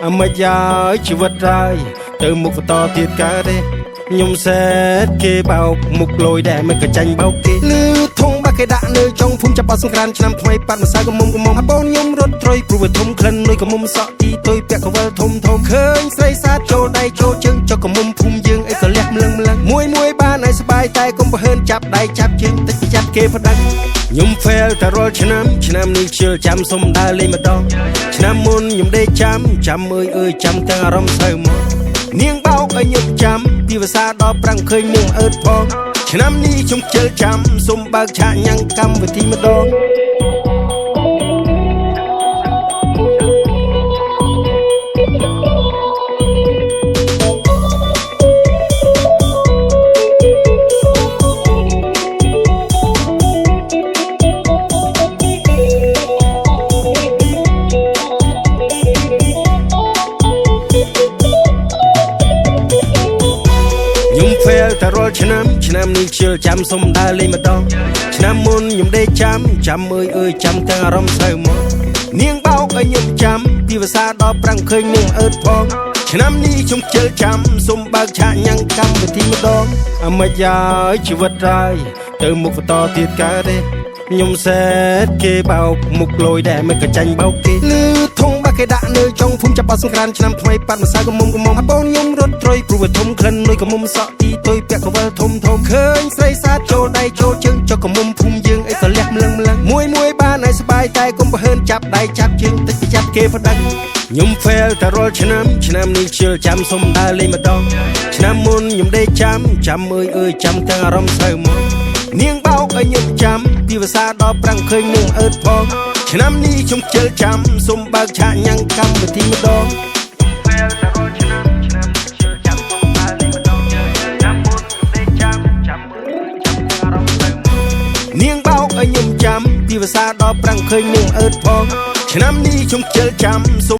អាមិនហើយជីវិតហើយទៅមុខបន្តទៀតកើតទេខ្ញុំសែតគេបោកមុខលយដែរមិនក៏ចាញ់បោកគេលឺធុងបាគេដាក់នៅចុងភូមិចាប់អត់សង្ក្រានឆ្នាំថ្មីប៉ាត់ម្សៅកមុំកមុំអាបងខ្ញុំរត់ត្រុយព្រោះវាធំក្លិនលុយកមុំសក់ទីទុយពាក់កវលធំធំឃើញស្រីសាទចូលដៃចូលជើងចុកកមុំភូមិយើងអីក៏លះម្លឹងម្លឹងមួយមួយបានឲ្យស្បាយតែកុំប្រហើនចាប់ដៃចាប់ជើងតិចប្រយ័ត្នគេផ្ដាច់ខ្ញុំ fail តែរាល់ឆ្នាំឆ្នាំនេះខ្ជិលចាំសុំដើរលេងម្ដងឆ្នាំមុនខ្ញុំដេកចាំចាំអើយអើយចាំទាំងអារម្មណ៍សៅមកនាងបោកឲ្យខ្ញុំចាំពីភាសាដល់ប្រាំងឃើញនាងអើតផងឆ្នាំនេះខ្ញុំខ្ជិលចាំសុំបើកឆាកញ៉ាំងកម្មវិធីម្ដង ខ្ញុំ fail តែរាល់ឆ្នាំឆ្នាំនេះខ្ជិលចាំសុំដើរលេងម្ដងឆ្នាំមុនខ្ញុំដេកចាំចាំអើយអើយចាំទាំងអារម្មណ៍សៅមកនាងបោកឲ្យខ្ញុំចាំពីភាសាដល់ប្រាំងឃើញនាងអើតផងឆ្នាំនេះខ្ញុំខ្ជិលចាំសុំបើកឆាកញ៉ាំងកម្មវិធីម្ដងអាមិនហើយជីវិតហើយទៅមុខបន្តទៀតកើតទេខ្ញុំសែតគេបោកមុខលយដែរមិនក៏ចាញ់បោកគេលឺធុងបាគេដាក់នៅចុងភូមិចាប់អត់សង្ក្រានឆ្នាំថ្មីប៉ាត់ម្សៅកមុំកមុំអាបងខ្ញុំរត់ត្រុយព្រោះវាធំក្លិនលុយកមុំសក់ទីទុយពាក់កវលធំធំឃើញស្រីសាទចូលដៃចូលជើងចុកកមុំភូមិយើងអីក៏លះម្លឹងម្លឹងមួយមួយបានឲ្យស្បាយតែកុំប្រហើនចាប់ដៃចាប់ជើងតិចប្រយ័ត្នគេផ្ដាច់ខ្ញុំ fail តែរាល់ឆ្នាំឆ្នាំនេះខ្ជិលចាំសុំដើរលេងម្ដងឆ្នាំមុនខ្ញុំដេកចាំចាំអើយអើយចាំទាំងអារម្មណ៍សៅមកនាងបោកឲ្យខ្ញុំចាំពីភាសាដល់ប្រាំងឃើញនាងអើតផងឆ្នាំនេះខ្ញុំខ្ជិលចាំសុំបើកឆាកញ៉ាំងកម្មវិធីម្ដង fail តែរាល់ឆ្នាំឆ្នាំនេះខ្ជិលចាំសុំដើរលេងម្ដងឆ្នាំមុនខ្ញុំដេកចាំចាំអើយអើយចាំទាំងអារម្មណ៍សៅមកនាងបោកឲ្យខ្ញុំចាំពីភាសាដល់ប្រាំងឃើញនាងអើតផងឆ្នាំនេះខ្ញុំខ្ជិលចាំសុំ